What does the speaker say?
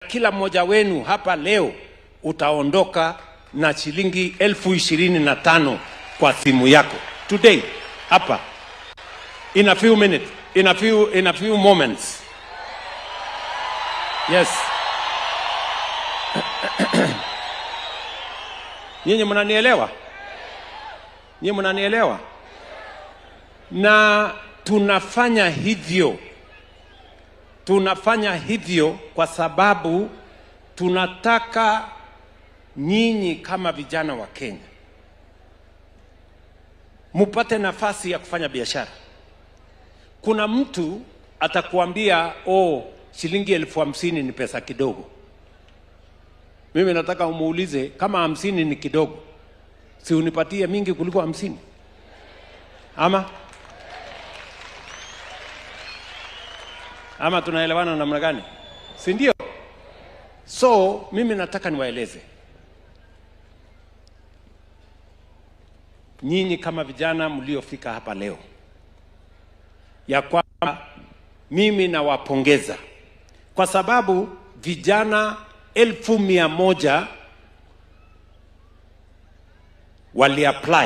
kila mmoja wenu hapa leo utaondoka na shilingi 25,000 kwa simu yako today hapa, in a few minutes, in a few moments. Yes. Nyinyi mnanielewa? Nyinyi mnanielewa? Na tunafanya hivyo kwa sababu tunataka nyinyi kama vijana wa Kenya mupate nafasi ya kufanya biashara. Kuna mtu atakuambia, "Oh, shilingi 50,000 ni pesa kidogo." Mimi nataka umuulize, kama 50 ni kidogo, si unipatie mingi kuliko 50? Ama tunaelewana namna gani? Si ndio? So mimi nataka niwaeleze nyinyi kama vijana mliofika hapa leo ya kwamba mimi nawapongeza kwa sababu vijana 100,000 waliapply.